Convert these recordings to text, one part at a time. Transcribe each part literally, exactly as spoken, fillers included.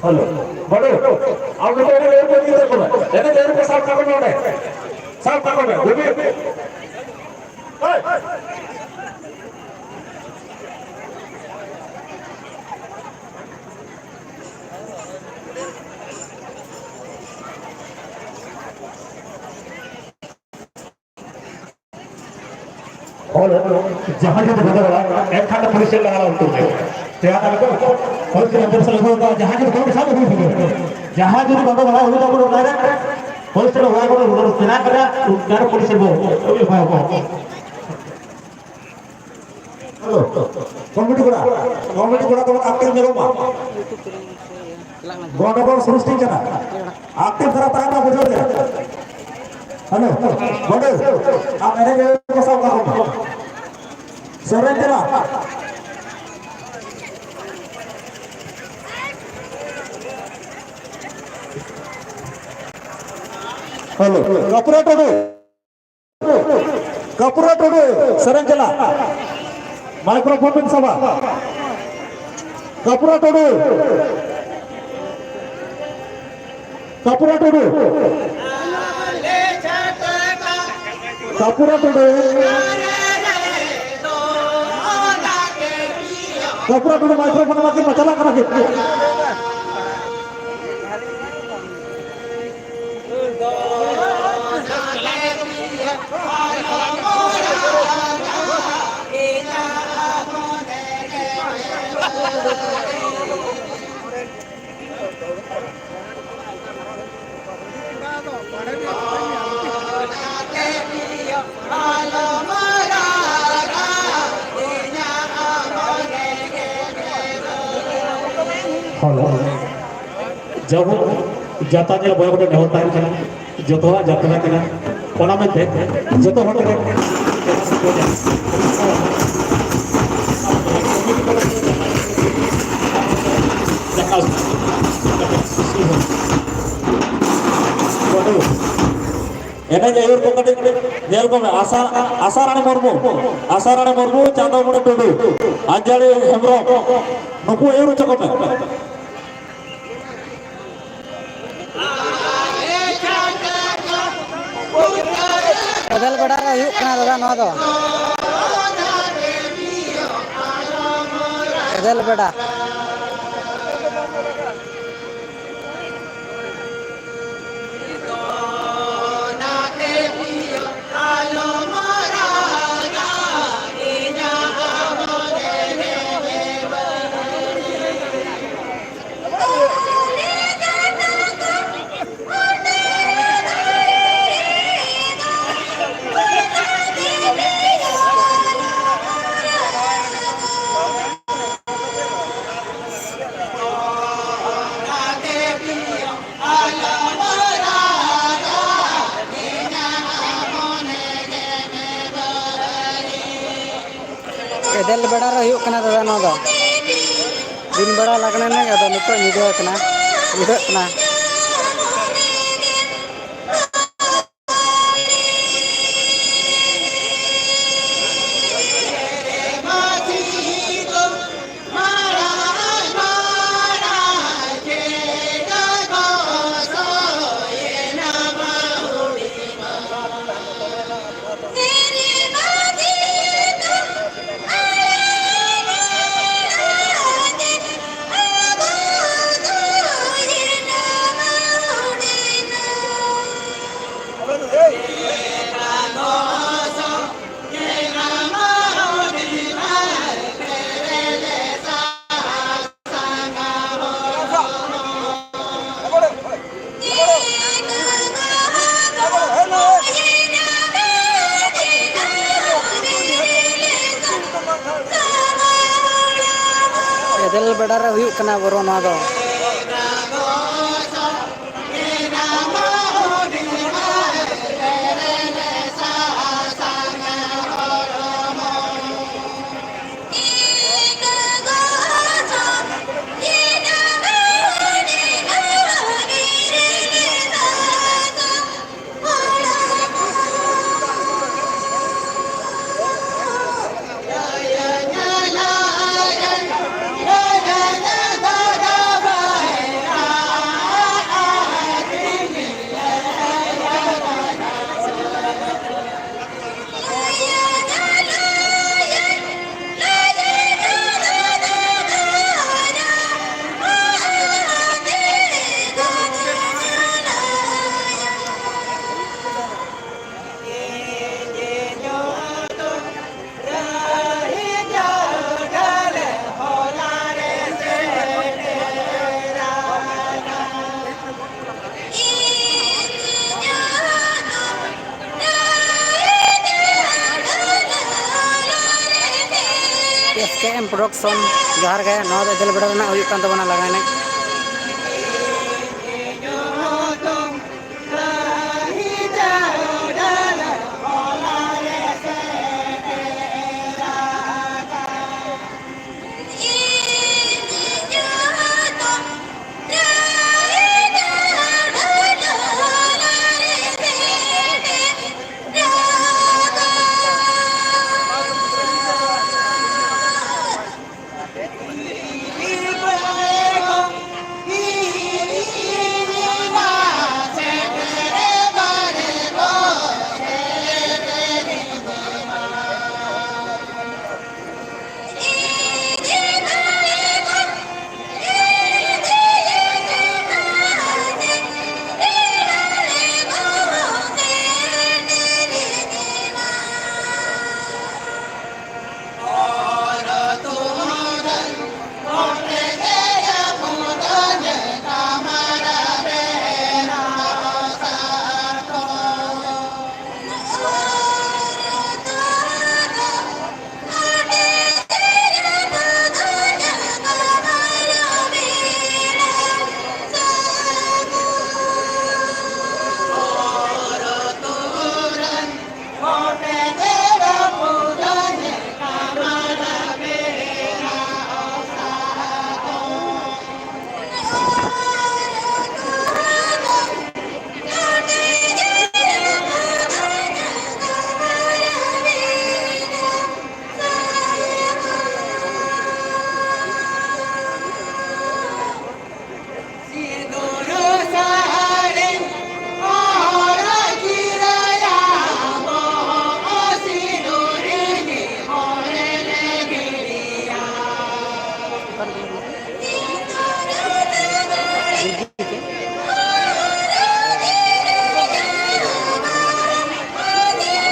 Hello, ᱵᱟᱹᱵᱩ, ᱟᱢ ᱫᱚ ᱮᱱᱮᱡ ᱮᱨ ᱠᱚ ᱤᱫᱤ ᱠᱟᱠᱚ ᱢᱮ᱾ ᱮᱱᱮᱡ ᱮᱨ ᱠᱚ ᱥᱟᱵ ᱠᱟᱠᱚ ᱢᱮ ᱚᱸᱰᱮ᱾ ᱥᱟᱵ ᱠᱟᱠᱚ ᱢᱮ, ᱜᱩᱯᱤ᱾ ᱦᱳᱭ᱾ ᱦᱳᱭ, ᱡᱟᱦᱟᱸ ᱡᱩᱫᱤ ᱵᱷᱟᱜᱮ ᱵᱟᱲᱟ, ᱮᱱᱠᱷᱟᱱ ᱫᱚ ᱯᱩᱞᱤᱥ ᱴᱷᱮᱱ ᱞᱟᱜᱟᱣ ᱩᱛᱟᱹᱨ ᱢᱮ᱾ ᱛᱮᱭᱟᱨ ᱟᱞᱚ ᱠᱚ, ᱯᱩᱞᱤᱥ ᱴᱷᱮᱱ ᱚᱯᱷᱤᱥᱟᱨ ᱞᱟᱹᱜᱤᱫ ᱫᱚ ᱡᱟᱦᱟᱸ ᱡᱩᱫᱤ ᱵᱟᱝ ᱥᱟᱵ ᱦᱩᱭ ᱠᱟᱱᱟ, ᱡᱟᱦᱟᱸ ᱡᱩᱫᱤ ᱵᱟᱝ ᱵᱟᱲᱟᱭ ᱦᱩᱭ ᱠᱟᱱᱟ, ᱰᱟᱭᱨᱮᱠᱴ ᱯᱩᱞᱤᱥ ᱴᱷᱮᱱ ᱦᱚᱦᱚ ᱠᱟᱛᱮ ᱩᱱᱠᱩ ᱰᱟᱭᱨᱮᱠᱴ ᱯᱩᱞᱤᱥ ᱴᱷᱮᱱ ᱵᱚ ᱮᱯᱷ ᱟᱭ ᱟᱨ ᱠᱚ᱾ ᱦᱮᱞᱳ, ᱠᱚᱢᱤᱴᱤ ᱠᱚᱲᱟ, ᱠᱚᱢᱤᱴᱤ ᱠᱚᱲᱟ ᱛᱟᱵᱚᱱ ᱟᱠᱛᱮ ᱧᱮᱞᱚᱜ ᱢᱟ᱾ ᱜᱚᱱᱰᱚᱜᱳᱞ ᱥᱨᱤᱥᱴᱤ ᱠᱟᱱᱟ᱾ ᱟᱠᱛᱮ ᱫᱷᱟᱨᱟ ᱛᱟᱦᱮᱱ ᱢᱟ ᱵᱩᱡᱷᱟᱹᱣ ᱜᱮ᱾ ᱦᱮᱞᱳ, ᱜᱚᱰᱮᱛ, ᱟᱢ ᱮᱱᱮᱡ ᱮᱢ ᱥᱟᱵ ᱠᱟᱜ ᱠᱚᱣᱟ᱾ ᱥᱮᱨᱮᱧ ᱛᱮᱞᱟ᱾ ᱦᱮᱞᱳ, ᱠᱟᱯᱩᱨᱟ ᱴᱩᱰᱩ᱾ ᱠᱟᱯᱩᱨᱟ ᱴᱩᱰᱩ, ᱥᱮᱨᱮᱧ ᱪᱟᱞᱟᱜ᱾ ᱢᱟᱭᱠᱨᱳᱯᱷᱳᱱ ᱵᱤᱱ ᱥᱟᱵᱟ᱾ ᱠᱟᱯᱩᱨᱟ ᱴᱩᱰᱩ᱾ ᱠᱟᱯᱩᱨᱟ ᱴᱩᱰᱩ᱾ ᱠᱟᱯᱩᱨᱟ ᱴᱩᱰᱩ᱾ ᱠᱟᱯᱩᱨᱟ ᱴᱩᱰᱩ, ᱢᱟᱭᱠᱨᱳᱯᱷᱳᱱ ᱮᱢᱟ ᱠᱤᱱ ᱢᱟ, ᱪᱟᱞᱟᱜ ᱠᱟᱱᱟ ᱠᱤᱱ᱾ ᱦᱮᱞᱳ᱾ ᱡᱟᱭᱦᱳᱠ, ᱡᱟᱛᱨᱟ ᱧᱮᱞ ᱵᱚᱭᱦᱟ ᱠᱚᱴᱷᱮᱱ ᱱᱮᱦᱚᱨ ᱛᱟᱦᱮᱱ ᱠᱟᱱᱟ, ᱡᱚᱛᱚᱣᱟᱜ ᱡᱟᱛᱨᱟ ᱠᱟᱱᱟ, ᱚᱱᱟ ᱢᱮᱱᱛᱮ ᱡᱚᱛᱚ ᱦᱚᱲ ᱠᱚᱴᱷᱮᱱ ᱮᱱᱮᱡ ᱟᱹᱭᱩᱨ ᱠᱚ ᱠᱟᱹᱴᱤᱡ ᱧᱮᱞ ᱠᱚᱢᱮ, ᱟᱥᱟ, ᱟᱥᱟ ᱨᱟᱱᱤ ᱢᱩᱨᱢᱩ, ᱟᱥᱟ ᱨᱟᱱᱤ ᱢᱩᱨᱢᱩ, ᱪᱟᱸᱫᱚ ᱢᱩᱬᱤ ᱴᱩᱰᱩ, ᱟᱡᱟᱲᱤ ᱦᱮᱢᱵᱨᱚᱢ, ᱱᱩᱠᱩ ᱟᱹᱭᱩᱨ ᱦᱚᱪᱚ ᱠᱚᱢᱮ᱾ ᱮᱫᱮᱞ ᱵᱮᱲᱟ ᱨᱮ ᱦᱩᱭᱩᱜ ᱠᱟᱱᱟ ᱫᱟᱫᱟ ᱱᱚᱣᱟ ᱫᱚ᱾ ᱮᱫᱮᱞ ᱵᱮᱲᱟ᱾ ᱮᱫᱮᱞ ᱵᱮᱲᱟ ᱨᱮ ᱦᱩᱭᱩᱜ ᱠᱟᱱᱟ ᱫᱟᱫᱟ ᱱᱚᱣᱟ ᱫᱚ᱾ ᱫᱤᱱ ᱵᱮᱲᱟ ᱞᱟᱜᱽᱬᱮ ᱮᱱᱮᱡ, ᱟᱫᱚ ᱱᱤᱛᱚᱜ ᱧᱤᱫᱟᱹ ᱠᱟᱱᱟ, ᱧᱤᱫᱟᱹᱜ ᱠᱟᱱᱟ᱾ ᱮᱫᱮᱞ ᱵᱮᱲᱟ ᱨᱮ ᱦᱩᱭᱩᱜ ᱠᱟᱱᱟ ᱵᱚᱨᱚ ᱱᱚᱣᱟ ᱫᱚ᱾ ᱮᱥ ᱠᱮ ᱮᱢ Production, ᱡᱚᱦᱟᱨ ᱜᱮ᱾ ᱱᱚᱣᱟ ᱫᱚ ᱮᱫᱮᱞ ᱵᱮᱲᱟ ᱨᱮᱱᱟᱜ ᱦᱩᱭᱩᱜ ᱠᱟᱱ ᱛᱟᱵᱚᱱᱟ ᱞᱟᱜᱽᱬᱮ ᱮᱱᱮᱡ᱾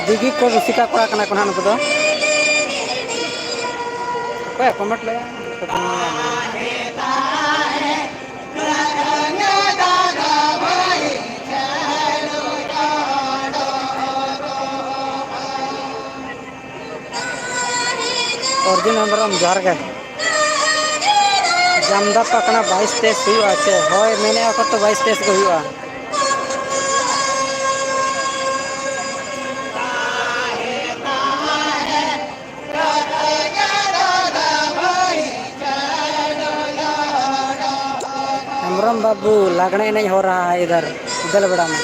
ᱫᱤᱜᱤ ᱠᱚ ᱨᱩᱥᱤᱠᱟ ᱠᱚᱲᱟ ᱠᱟᱱᱟ ᱠᱚ ᱱᱟᱦᱟᱜ ᱱᱩᱠᱩ ᱫᱚ᱾ ᱚᱠᱚᱭᱟᱜ comment ᱞᱮᱜᱼᱟ? ᱚᱨᱡᱩᱱ ᱦᱮᱢᱵᱨᱚᱢ, ᱡᱚᱦᱟᱨ ᱜᱮ᱾ ᱡᱟᱢᱫᱟ ᱯᱟᱠᱷᱱᱟ ᱵᱟᱭᱤᱥ ᱛᱮᱭᱤᱥ ᱦᱩᱭᱩᱜᱼᱟ ᱪᱮ? ᱦᱳᱭ, ᱢᱮᱱᱮᱫᱼᱟ ᱠᱚ ᱛᱚ ᱵᱟᱭᱤᱥ ᱛᱮᱭᱤᱥ ᱜᱮ ᱦᱩᱭᱩᱜᱼᱟ᱾ ᱦᱮᱢᱵᱨᱚᱢ ᱵᱟᱹᱵᱩ, ᱞᱟᱜᱽᱬᱮ ᱮᱱᱮᱡ ᱦᱚᱨᱟ ᱤᱫᱷᱟᱨ ᱫᱮᱞ ᱵᱮᱲᱟ ᱢᱮ᱾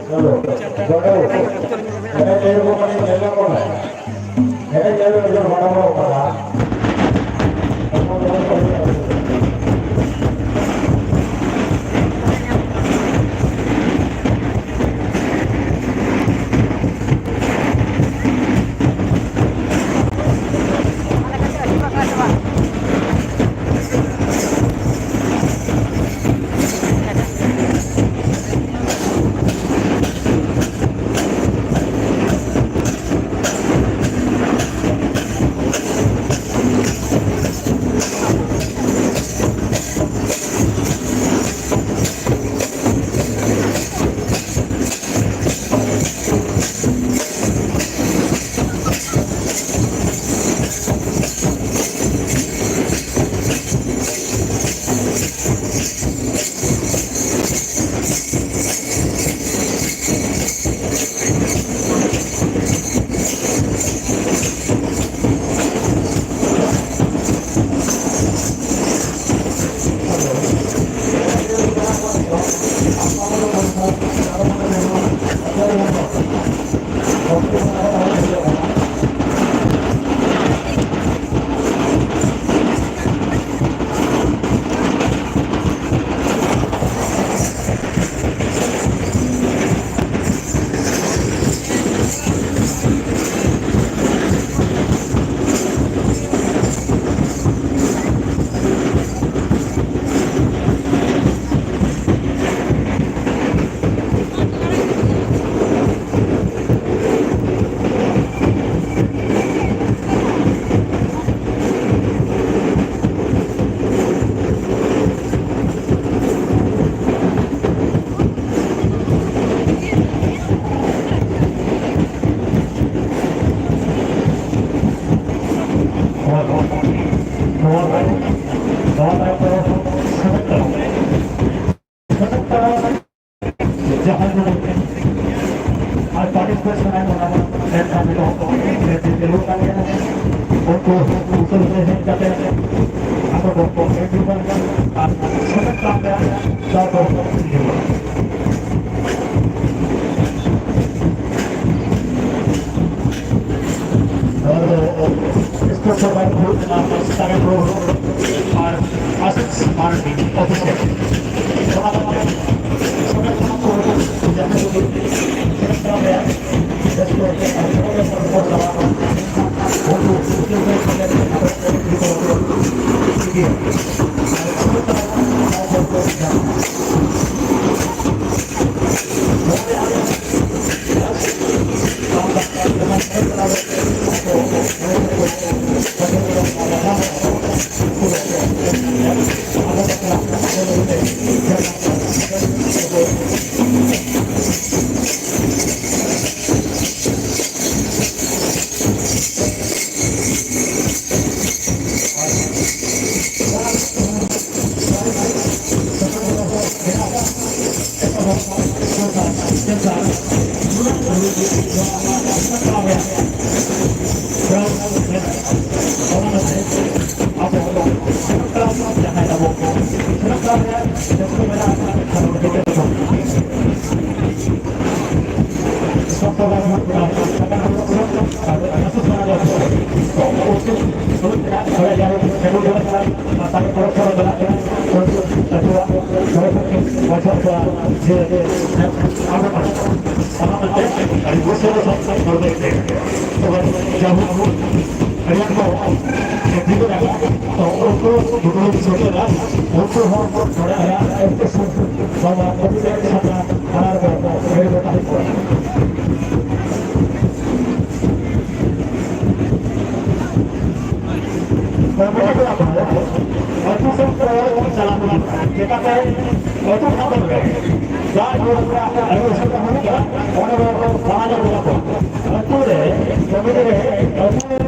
ᱦᱮᱞᱳ, ᱱᱚᱰᱮ ᱮᱱᱮᱡ ᱧᱮᱞ ᱠᱚ ᱠᱟᱹᱴᱤᱡ ᱧᱮᱞ ᱧᱚᱜ ᱠᱚᱢᱮ᱾ ᱮᱱᱮᱡ ᱧᱮᱞ ᱨᱮ ᱡᱚᱦᱚᱲ ᱢᱟᱰᱟᱝ ᱠᱟᱱᱟ᱾ ᱱᱚᱣᱟ ᱫᱚ, ᱱᱚᱣᱟ ᱫᱚ, ᱱᱚᱣᱟ ᱫᱚ ᱥᱮᱵᱮᱫ ᱫᱚ, ᱥᱮᱵᱮᱫ ᱫᱚ ᱡᱟᱦᱟᱸᱭ ᱠᱚ ᱟᱨ participate ᱥᱟᱱᱟᱭᱮᱫ ᱵᱚᱱᱟ, ᱢᱮᱱᱠᱷᱟᱱ ᱱᱤᱛᱚᱜ ᱪᱟᱹᱞᱩ ᱠᱟᱱ ᱜᱮᱭᱟ᱾ ᱩᱱᱠᱩ ᱩᱥᱩᱞ ᱨᱮ ᱦᱮᱡ ᱠᱟᱛᱮ ᱟᱠᱚ ᱠᱚ ᱮᱢ ᱦᱚᱴᱚ ᱠᱟᱜᱼᱟ ᱟᱨ ᱥᱮᱵᱮᱫ ᱠᱟᱜ ᱯᱮ, ᱛᱟᱨᱯᱚᱨ ᱱᱚᱣᱟ ᱫᱚ ᱥᱯᱳᱨᱴᱥ ᱚᱯᱷ ᱦᱩᱭᱩᱜ ᱠᱟᱱᱟ ᱥᱟᱜᱮᱱ ᱴᱩᱰᱩ ᱟᱨ ᱟᱥᱤᱥ ᱢᱟᱨᱰᱤ ᱚᱯᱷᱤᱥᱤᱭᱟᱞ᱾ ᱚᱱᱟ ᱠᱟᱛᱮ ᱥᱚᱸᱜᱮ ᱠᱷᱚᱱᱟᱜ ᱠᱚ ᱡᱟᱦᱟᱸᱭ ᱠᱚ ᱠᱷᱮᱞᱳᱰ ᱨᱮᱭᱟᱜ ᱵᱮᱥᱛᱚ ᱟᱨ ᱠᱷᱮᱞᱳᱰ ᱨᱮ ᱥᱚᱸᱜᱮ ᱠᱚ ᱪᱟᱞᱟᱣ ᱠᱟᱱᱟ, ᱩᱱᱠᱩ ᱠᱷᱮᱞᱳᱰ ᱨᱮ ᱥᱚᱸᱜᱮ ᱠᱚ ᱤᱫᱤᱭᱟ᱾ ᱟᱹᱰᱤ ᱵᱚᱪᱷᱚᱨ ᱦᱚᱲ ᱫᱚ ᱡᱟᱦᱟᱸ ᱟᱹᱰᱤ ᱟᱸᱴ ᱠᱚ ᱮᱠᱴᱤᱵᱷ ᱠᱟᱱᱟ, ᱛᱚ ᱩᱱᱠᱩ ᱡᱩᱫᱤ ᱥᱮᱴᱮᱨᱟ, ᱩᱱᱠᱩ ᱦᱚᱸ ᱱᱚᱰᱮ ᱟᱭᱟᱜ ᱮᱢᱯᱮᱥ ᱵᱟᱵᱟ ᱠᱚᱵᱤ ᱥᱟᱯᱲᱟᱣ ᱟᱨ ᱵᱚ ᱨᱮᱰᱤ ᱵᱚ ᱛᱟᱦᱮᱸ ᱠᱚᱜᱼᱟ᱾ ᱠᱚᱢᱤᱴᱤ ᱠᱚᱲᱟ ᱠᱚ ᱟᱹᱛᱩ ᱥᱮᱫ ᱠᱚ ᱪᱟᱞᱟᱣ ᱠᱟᱱᱟ᱾ ᱪᱮᱠᱟᱛᱮ ᱟᱹᱛᱩ ᱠᱷᱟᱵᱚᱨ ᱨᱮ ᱡᱟ ᱡᱳᱨ ᱨᱮ ᱟᱹᱰᱤ ᱩᱥᱟᱹᱨᱟ ᱦᱩᱭᱩᱜ ᱠᱟᱱᱟ, ᱚᱸᱰᱮ ᱫᱚ ᱵᱟᱝ ᱧᱮᱞ ᱠᱚᱣᱟ᱾ ᱟᱹᱛᱩ ᱨᱮ, ᱠᱚᱢᱤᱴᱤ ᱨᱮ, ᱟᱹᱛᱩ ᱨᱮ